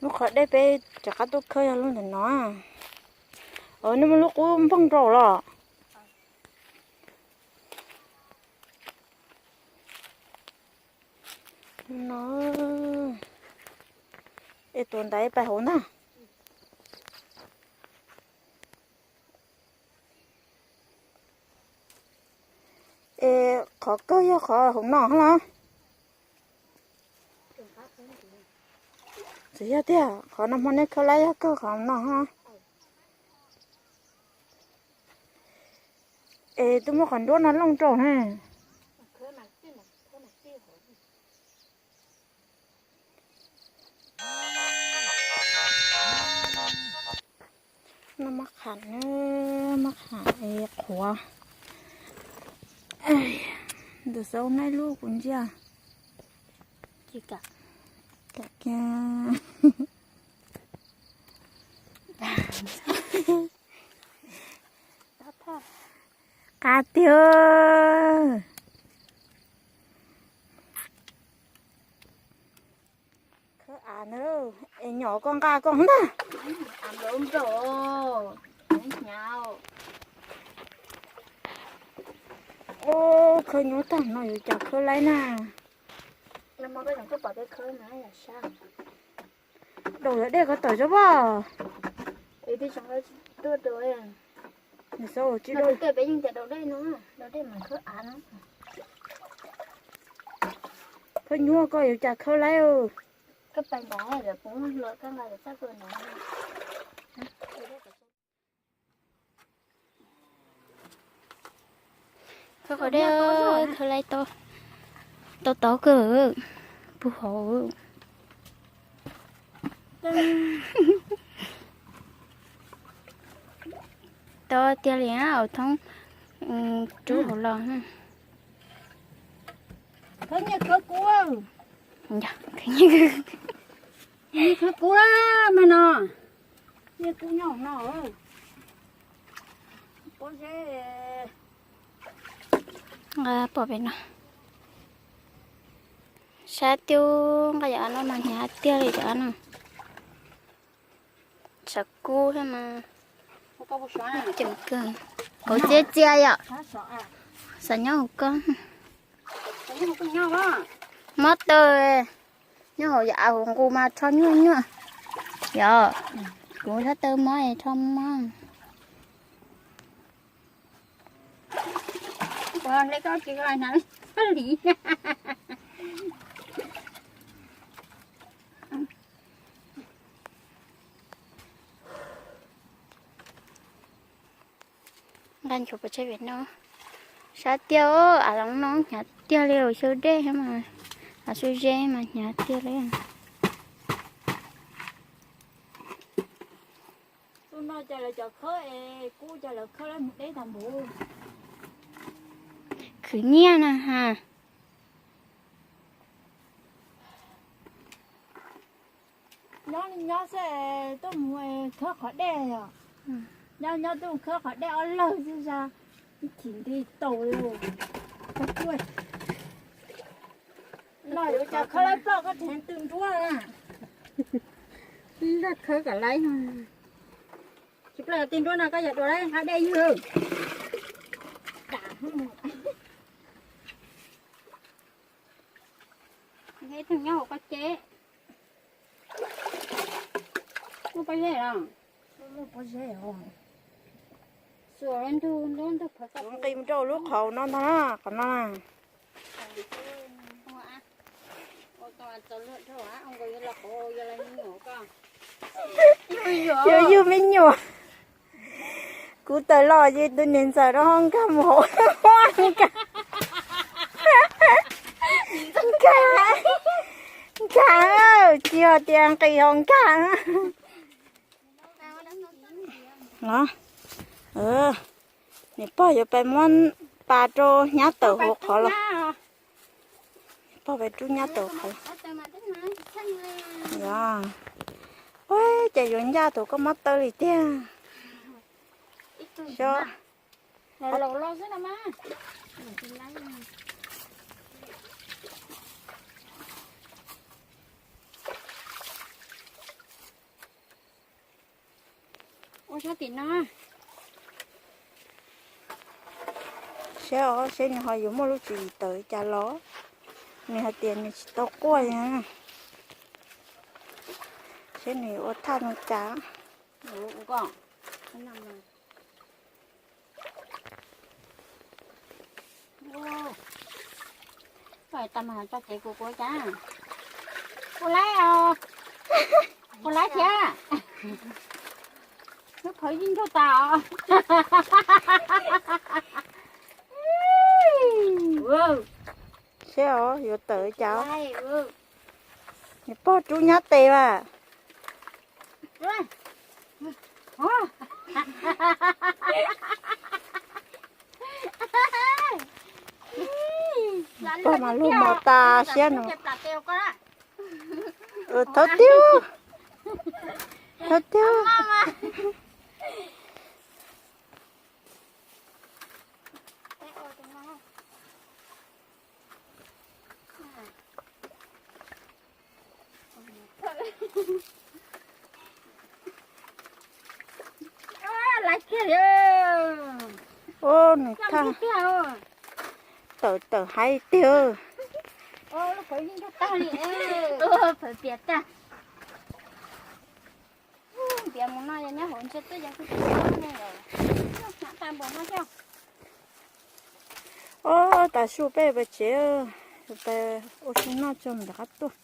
Lub qhov dej peb rov qab tuaj khawb yog lub ntawm no. Nws muaj lub qub npoog rau los. No, es tuav ntaiv pais hauv ntag. Es qhov kawg yog qhov hauv no los? Txawm yog tiag, qhov no hmo nej khawb laib yog kawg qhov hauv no los? Es twb muab qhov nruab no looj rau na. No mab qham na, mab qham es qhuav. Ntawm xaub naib lub kuv ntsia. Kam kiag. Qab tiag. Khawb av na, es nyom koj nqa koj ntag. Khawb nyuaj tag no yuav cas khawb laib na. Daus yog dej ko tawm zog pom. Khawb nyuaj koj yuav cas khawb laib. Khawb qhov dej, khawb laib tau tau kawg, puag hauv. Tau tiag li, au thoob rub hauv los. Khawb nyiaj khawb kub, khawb kub mas no, nyiaj kub nyob no. Nqa pom pem no. Sab tiag, nqa yam no mas hnyav tiag li cov no. Sav kub thiab mas ceem kawg. Hauv txiab txiab yom. Xav nyob hauv koj. Mob taw, nyob hauv yam av hauv nqus mas rho nyuaj nyuaj. Yog, kuv sab taw mob es rho mob. Nqa nchuav pov tseg pem no. Sab tiag, av loos no hnyav tiag li, xyaw dej mas, av xyaw ze mas hnyav tiag li. Tus no cas lawv cov khawb es kub cas lawv khawb laib mus deb tas npaum. Khwv nyiaj na ha. Nyob li nyob xwb tuaj mus khawb qhov dej yom. Nyob nyob tuaj mus khawb qhov dej ob leeg xwb xyov, ib chim nti tau li. Los yuav cov khawb laib ploj koj thev tw nruab na. Ib zaj khawb kom laib. Tsis ploj yog tw nruab no koj yog dua laib nqa dej ywg. Ib tug nyob hauv koj ceb. Muaj pob zeb los? Muaj pob zeb os. Xuas ntug ntug ntug phav. Nqis mus rau lub qhov no ntag na, qhov no na. Yog yug me nyuam. Kuv tawm los ces tus niam ntxawm rau hauv nkag mus hauv nkag. Nkag, nkag, tsis yog tias nqis hauv nkag. Los, niam pog yuav pais muab pas rau hnyav tawm hauv qhov los. Niam pog pais rub hnyav tawm hauv qhov los. Yog, ua cas yuav ncaj tus koj mob taw li tiag. Xyov. Los los xwb no mas. Ua sab tim no. Saib os, saib nws ho yuav muaj lub tswv yim tawm li cas los. Nws hais tias nws tsis tau quaj li. Saib nws yuav ua thaj li cas. Tso cev kuv kuv cas. Kuv laib os. Kuv laib thiab. Lub phawv yeej nrug tas os. Saib os, yuav tawm li cas. Nws pog rub nyab tes mas. Pog mas lug mos tas siab no. Thauv tiag, thauv tiag. Ub, nws thaj tawm tawm haiv tiag. Piav mus no yog nyob hauv ntshe twb yog hnyav tag npaum no thiab. Ob, tas su peb pais tsev, pais ua su noj tso mam rov qab tuaj.